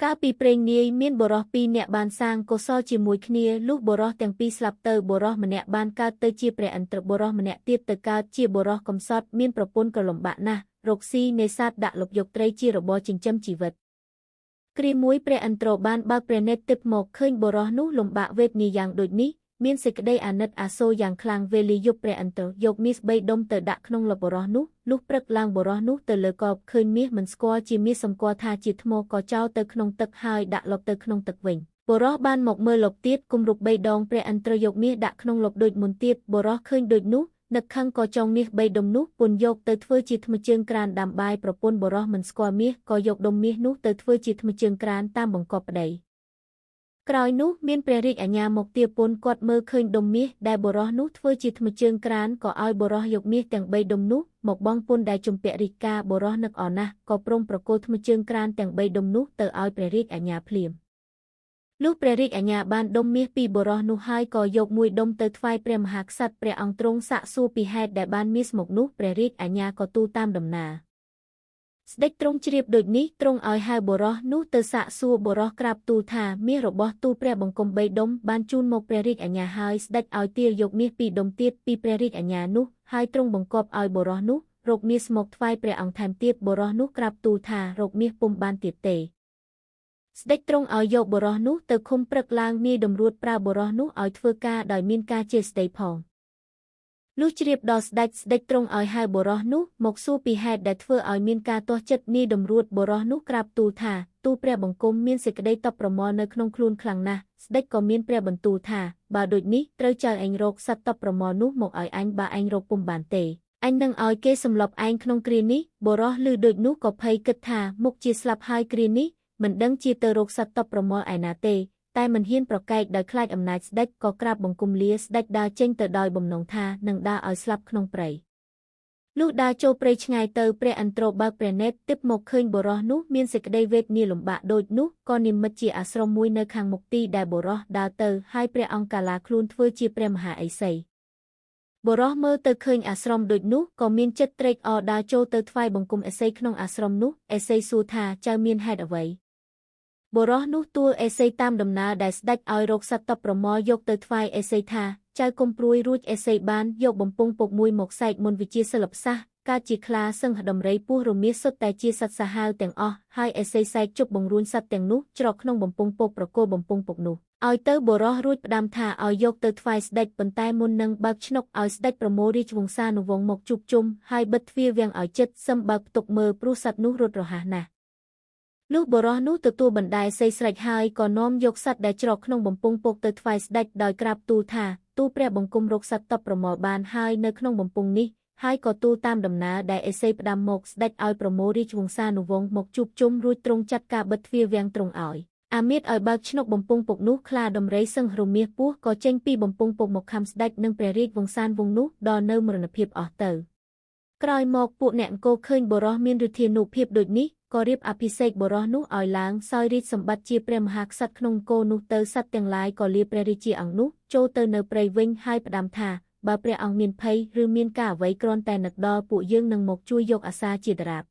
កាលពីព្រេងនាយមានបុរសពីរនាក់បានសាងកុសលជាមួយគ្នាលុះបុរសទាំងពីរស្លាប់ទៅបុរសម្នាក់បានកើតទៅជាព្រះឥន្ទ្របុរសម្នាក់ទៀតទៅកើតជាបុរសកំសត់មានប្រពន្ធក៏លំបាកណាស់រកស៊ីនេសាទដាក់លបយកត្រីជារបរចិញ្ចឹមជីវិតគ្រាមួយព្រះឥន្ទ្របានបើកព្រះនេត្រទិព្វមកឃើញបុរសនោះលំបាកវេទនាយ៉ាងដូចនេះមានសេចក្តីអាណិតអាសូរយ៉ាងខ្លាំងវេលាយប់ព្រះឥន្ទ្រយកមាស3ដុំទៅដាក់ក្នុងលបបុរសនោះលុះព្រឹកឡើងបុរសនោះទៅលើកបឃើញមាសមិនស្គាល់ជាមាសសម្គាល់ថាជាថ្មក៏ចោលទៅក្នុងទឹកហើយដាក់លបទៅក្នុងទឹកវិញបុរសបានមកមើលលបទៀតគំរូប3ដងព្រះឥន្ទ្រយកមាសដាក់ក្នុងលបដូចមុនទៀតបុរសឃើញដូចនោះនឹកខឹងក៏ចងមាស3ដុំនោះពុនយកទៅធ្វើជាថ្មជើងក្រានដាំបាយប្រពន្ធបុរសមិនស្គាល់មាសក៏យកដុំមាសនោះទៅធ្វើជាថ្មជើងក្រានតាមបង្គាប់ប្តីក្រោយនោះមានព្រះរាជអាជ្ញាមកទាពន្ធគាត់មើលឃើញដុំមាសដែលបុរសនោះធ្វើជាថ្មជើងក្រានក៏ឲ្យបុរសយកមាសទាំង3ដុំនោះមកបង់ពន្ធដែលជំពាក់រាជការបុរសនឹកអរណាស់ក៏ព្រមប្រគល់ថ្មជើងក្រានទាំង3ដុំនោះទៅឲ្យព្រះរាជអាជ្ញាភ្លាមលុះព្រះរាជអាជ្ញាបានដុំមាសពីបុរសនោះហើយក៏យកមួយដុំទៅថ្វាយព្រះមហាក្សត្រព្រះអង្គទ្រង់សាកសួរពីហេតុដែលបានមាសមកនោះព្រះរាជអាជ្ញាក៏ទូលតាមដំណើរស្ដេចទ្រង់ជ្រាបដូចនេះទ្រង់ឲ្យហៅបុរសនោះទៅសាកសួរបុរសក្រាបទូលថាមាសរបស់ទូលព្រះបង្គំ3ដុំបានជូនមកព្រះរាជអាជ្ញាហើយស្ដេចឲ្យទាលយកមាស2ដុំទៀតពីព្រះរាជអាជ្ញានោះហើយទ្រង់បង្គាប់ឲ្យបុរសនោះរកមាសមកថ្វាយព្រះអង្គថែមទៀតបុរសនោះក្រាបទូលថារកមាសពុំបានទៀតទេស្ដេចទ្រង់ឲ្យយកបុរសនោះទៅឃុំព្រឹកឡើងនាយតម្រួតប្រើបុរសនោះឲ្យធ្វើការដោយមានការជេរស្ដីផងលុះជ្រាបដល់ស្ដេចស្ដេចទ្រង់ឲ្យហៅបុរសនោះមកសួរពីហេតុដែលធ្វើឲ្យមានការទាស់ចិត្តនាយតម្រួតបុរសនោះក្រាបទូលថាទូលព្រះបង្គំមានសេចក្តីតបប្រមល់នៅក្នុងខ្លួនខ្លាំងណាស់ស្ដេចក៏មានព្រះបន្ទូលថាបើដូចនេះត្រូវចៅឯងរកសត្វតបប្រមល់នោះមកឲ្យអញបើឯងរកពុំបានទេអញនឹងឲ្យគេសម្លប់ឯងក្នុងគ្រានេះបុរសឮដូចនោះក៏ភ័យគិតថាមុខជាស្លាប់ហើយគ្រានេះមិនដឹងជាទៅរកសត្វតបប្រមល់ឯណាទេតែមិនហ៊ានប្រកែកដោយខ្លាចអំណាចស្ដេចក៏ក្រាបបង្គំលាស្ដេចដើរចេញទៅដោយបំណងថានឹងដើរឲ្យស្លាប់ក្នុងព្រៃលុះដើរចូលព្រៃឆ្ងាយទៅព្រះឥន្ទ្របើកព្រះនេត្រទិព្វមកឃើញបុរសនោះមានសេចក្តីវេទនាលំបាកដូចនោះក៏និមិត្តជាអាស្រមមួយនៅខាងមុខទីដែលបុរសដើរទៅហើយព្រះអង្គកាឡាខ្លួនធ្វើជាព្រះមហាឥសីបុរសមើលទៅឃើញអាស្រមដូចនោះក៏មានចិត្តត្រេកអរដើរចូលទៅថ្វាយបង្គំឥសីក្នុងអាស្រមនោះឥសីសួរថាចៅមានហេតុអ្វីបុរសនោះទូលឥសីតាមដំណើរដែលស្ដេចឲ្យរកសត្វតបប្រមល់យកទៅថ្វាយឥសីថាចៅកុំព្រួយរួចឥសីបានយកបំពង់ពុកមួយមកសែកមុនវិជាសិល្បសាស្ត្រកើតជាខ្លាសឹងដំរីពស់រមាសសុទ្ធតែជាសត្វសាហាវទាំងអស់ហើយឥសីសែកជប់បង្រួញសត្វទាំងនោះច្រកក្នុងបំពង់ពុកប្រគល់បំពង់ពុកនោះឲ្យទៅបុរសរួចផ្ដាំថាឲ្យយកទៅថ្វាយស្ដេចប៉ុន្តែមុននឹងបើកឆ្នុកឲ្យស្ដេចប្រមូលរាជវង្សានុវង្សមកជួបជុំហើយបិទទ្វារវាំងឲ្យចិត្តសឹមបើកផ្ទុកមើលព្រោះសត្វនោះរត់រហ័សណាស់លុះបុរសនោះទទួលបណ្ដាយសីស្រេចហើយក៏នាំយកសត្វដែលច្រកក្នុងបំពង់ពុកទៅថ្វាយស្ដេចដោយក្រាបទូលថាទូលព្រះបង្គំរកសត្វតបប្រមល់បានហើយនៅក្នុងបំពង់នេះហើយក៏ទូលតាមដំណើរដែលឥសីផ្ដាំមកស្ដេចឲ្យប្រមូលរាជវង្សានុវង្សមកជួបជុំរួចទ្រង់ចាត់ការបិទទ្វារវាំងទ្រង់ឲ្យអាមាត្យឲ្យបើកឆ្នុកបំពង់ពុកនោះខ្លាដំរីសឹងរមាសពស់ក៏ចេញពីបំពង់ពុកមកខំស្ដេចនិងព្រះរាជវង្សានុវង្សនោះដល់នៅមរណភាពអស់ទៅក្រោយមកពួកអ្នកអង្គរឃើញបុរសមានឫទ្ធានុភាពដូចនេះក៏រៀបអភិសេកបុរសនោះឲ្យឡើងសោយរាជសម្បត្តិជាព្រះមហាក្សត្រក្នុងអង្គរនោះទៅសត្វទាំងឡាយក៏លាព្រះរាជាអង្គនោះចូលទៅនៅព្រៃវិញហើយផ្ដាំថាបើព្រះអង្គមានភ័យឬមានការអ្វីគ្រាន់តែនឹកដល់ពួកយើងនឹងមកជួយយកអាសាជាដរាប